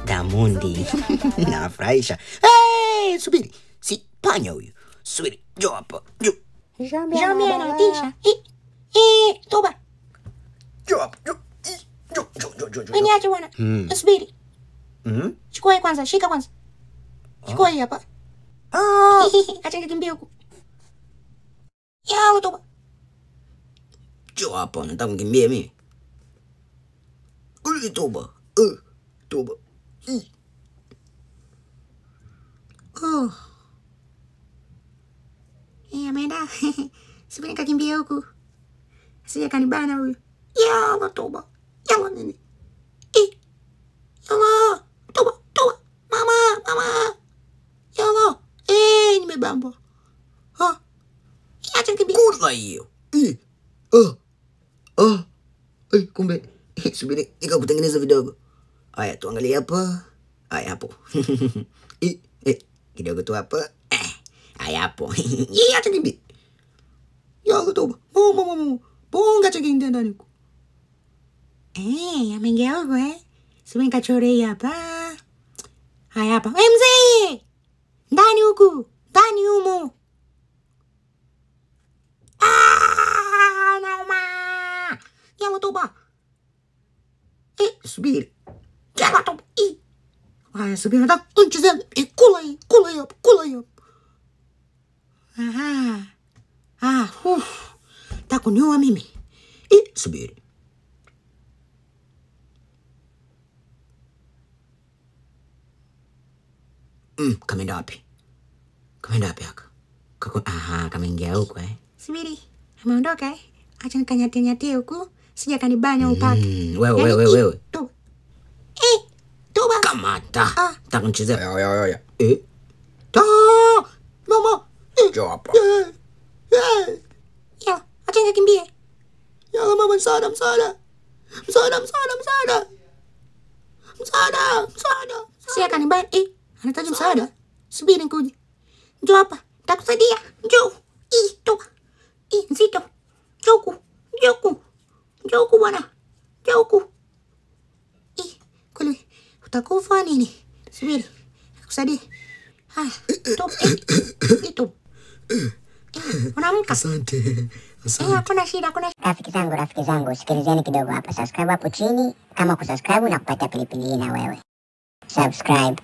Diamond nafurahisha. Hey, subiri. Si panya huyu. Subiri, njoo hapa. Njoo. Jambi anatisha. Toba. Njoo hapa. Njoo. Njoo, njoo, njoo, njoo. Niache bwana. Subiri. Chukua hii kwanza, shika kwanza. Chukua hii hapa. Acha nikimbie huku. Yalo toba. Njoo hapa, nataka nikimbie mimi. Uli toba. Toba. Oh. Ameenda. Subiri nikakimbie huku. Asije kanibana huyu. Yalo toba. Yalo nini? Yalo. Toba, toba. Mama, mama. Yalo. Nimebambwa. Ha. Acha nikimbie. Kula hiyo. Kumbe. Subiri nikakutengeneza vidogo. Haya, tuangalie hapa. Haya hapo. Kidogo tu hapa. Haya hapo. Acha nikimbie. Yalo toba. Mama, mama. Bonga acha niingie ndani huko. Ameingia huko Subiri nikachore hapa. Haya hapa. Mzee! Ndani huku. Ndani humo. Nauma. Yalo toba. Subiri. Yalo toba. Haya, subiri nataka kunchezea. Kula hii, kula hii, kula hii. Aha. Takuniua mimi. Subiri. Kameenda wapi? Kameenda wapi haka? Aha, kameingia huko Subiri. Ameondoka Acha nikanyate nyate huku. Sija kanibanya upake. Wewe wewe wewe. Toba. Toba. Kamata. Nataka nichezea. Ya. Ta. Mama. Njoo hapa. Ya, acha nikimbie. Ya mama, msaada, msaada. Msaada, msaada, msaada. Msaada, msaada. Sija kanibanya. Anahitaji msaada. Subiri nikuje. Njoo hapa. Nitakusaidia. Njoo. Toba. Nzito. Njoo huku. Njoo huku. Njoo huku bwana. Njoo huku. Kweli utakufa nini? Subiri. Nikusaidie. Haya, toba. Toba. Unaamka. Asante. Asante. Hakuna shida, hakuna. Rafiki zangu, sikilizeni kidogo hapa. Subscribe hapo chini kama kusubscribe na kupatia pilipili na wewe. Subscribe.